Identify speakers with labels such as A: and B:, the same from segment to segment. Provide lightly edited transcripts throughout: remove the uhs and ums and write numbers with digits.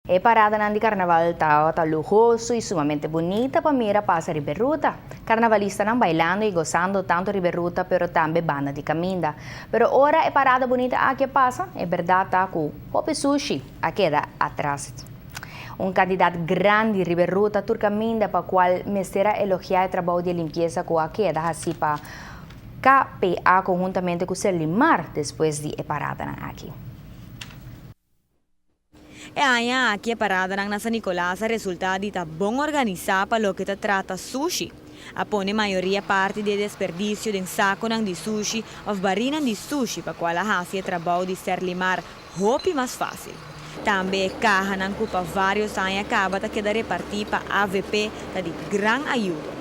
A: E paradanan di karnaval tabata luhoso i sumamente bunita pa mira pasa riba e ruta. Karnavalistanan bailando i gosando tantu riba e ruta pero tambe banda di kaminda. Pero ora e parada bunita aki a pasa, e bèrdat ta ku hopi sushi a keda atras. Un kantidat grandi riba e ruta tur kaminda pa kual mester a elogiá e trabou di e limpiesa ku a keda hasí pa KPA konhuntamente ku Serlimar despues di e paradanan aki.
B: E aña aki e paradanan na San Nicolas a resultá di ta bon organisá pa loke ta trata sushi. A pone mayoria parti di e desperdisio den sakonan di sushi òf barinan di sushi pa kual a hasi e trabou di Serlimar hopi mas fásil. Tambe e kahanan ku pa vários aña kaba ta keda repartí pa avp ta di gran ayudo.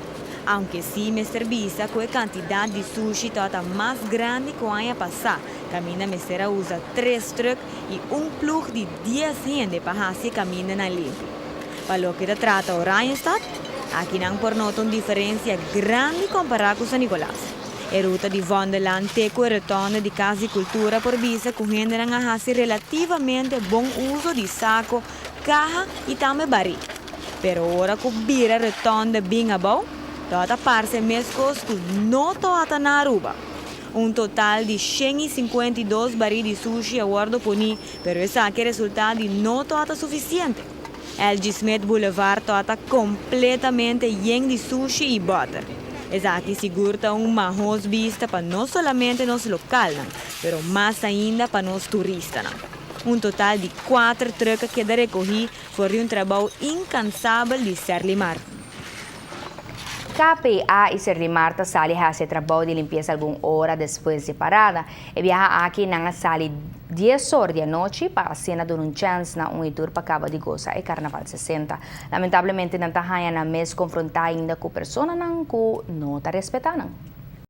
B: Aunke sí mester bisa ku e kantidat di sushi tabata mas grandi ku aña pasá, kaminda mester a usa tres trùk i un plug di dies hende pa hasi e kamindanan limpi. Pa loke ta trata Oranjestad, aki nan por nota un diferensia grandi kompará ku San Nicolas. E ruta di Vondellaan te ku e rotonde di Kas di Kultura por bisa ku hendenan a hasi relativamente bon uso di sako, kaha i tambe barí. Pero ora ku bira rotonde bin abou, tabata parse meskos ku no tabata na Aruba. Un total di 152 barí di sushi a wòrdu poní, pero esaki a resultá di no tabata sufisiente. LG. Smith Boulevard tabata kompletamente yen di sushi i bòter. Esaki sigur ta un mahos bista pa no solamente nos lokalnan, pero mas ainda pa nos turistanan. Un total di kuater trùk a keda rekohí for di un trabou inkansabel di Serlimar.
A: KPA i Serlimar ta sali hasi e trabou di limpiesa algun ora despues di e parada. E biaha aki nan a sali dies or di anochi pa asina duna un chèns na un i tur pa kaba di gosa e Karnaval 60. Lamentablemente nan ta haña nan mes konfrontá ainda ku personanan ku no ta respetá nan.